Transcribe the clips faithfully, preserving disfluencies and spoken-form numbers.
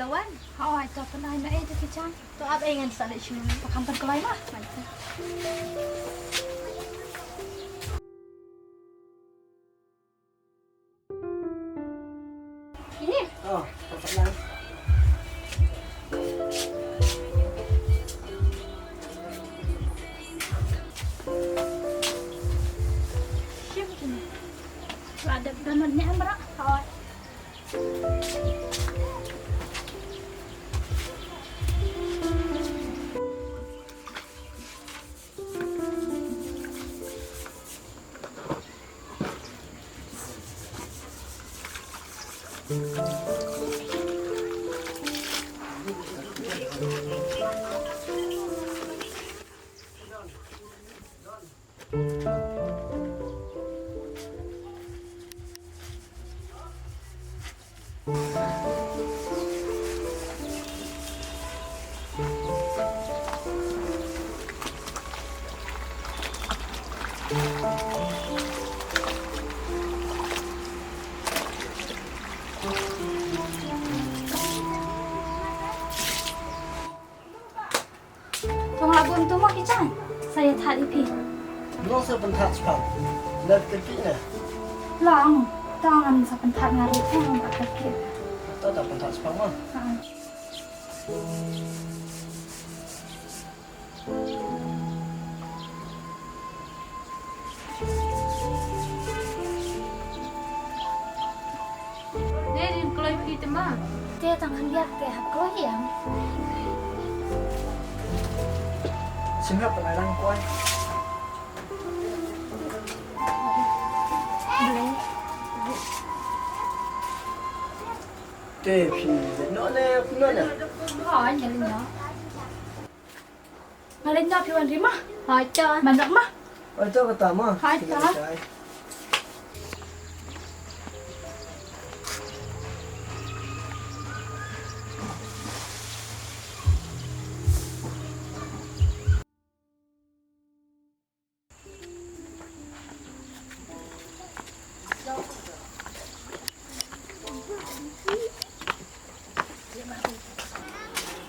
Wan, hooid, to pynai ma ei to ki jaiñ. To ap ei ngan sa leit shuh. To kham pynkloi ma. Ini. Oh, tak nak. Shim tu. Ladap damat ni amra. Hooid. To nga la bun tu mo ki jaiñ. Sa ïa thad ïa phi. Long sa pynthat spang. Lat ka ki na. Long. To ngan sa pynthat nga ruh, eh, nga ka ki. To da pynthat spang mo. Ha. Dei rin kloi phi te ma. Te tang han biak te hap kloi ïa. Singap pynai lang kloi. Te phi no ne, no ne. Ha, nya le no. Nga leit noh phi wan ri ma. Hooid to. Ban noh ma. Hooid to kata ma. Hooid to.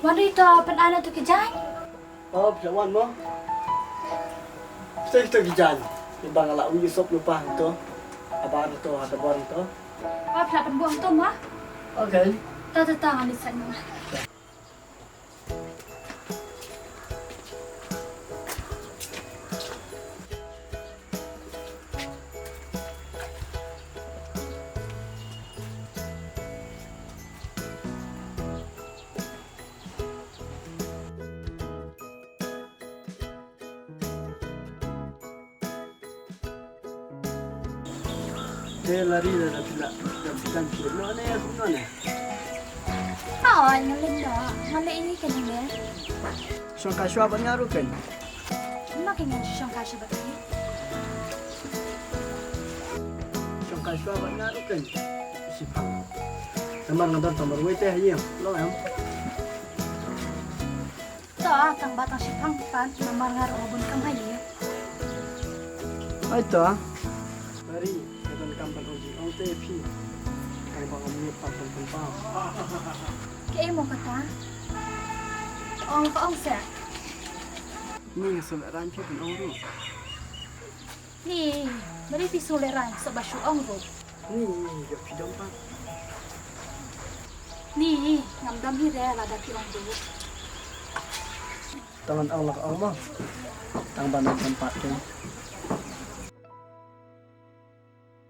Wan ri to pynai na to ki jaiñ. Oh, phi la wan mo. Phi to ki jaiñ. Ba nga la wi sop lypa to. Abar to, ada bar to. Oh, phi la pynbuh to mo. Okay. Ta ta ta ngan leit sait mo. Te la ri la da phi la da phi tan phi no ne no ne. Oh, nga leh da, nga leh ini kan ne. Shong ka shwa ban nga ruh kan. Ma kan ngan shong ka shwa ban ni. Shong ka shwa ban nga ruh kan. Shipang. Namar nga don tamar wei te hayi. Lo em. To, tang ba tang shipang pat, namar nga ruh bun kam hayi. Ai to. Mari, ka don kam ban ong ji, ong te phi. Kai ba ong ni pat ban pynpaw. Kaei mo kata? Ong ka ong se. Ni nga sngewlehrain phi ban ong ruh. Ni, mari phi sngewlehrain, sa ba shu ong ruh. Ni, ïa phi dom pat. Ni, ngam dom hi re lada phi ong ruh. Tang ngan ong la ka ong mo. Tang ban ong pat keiñ.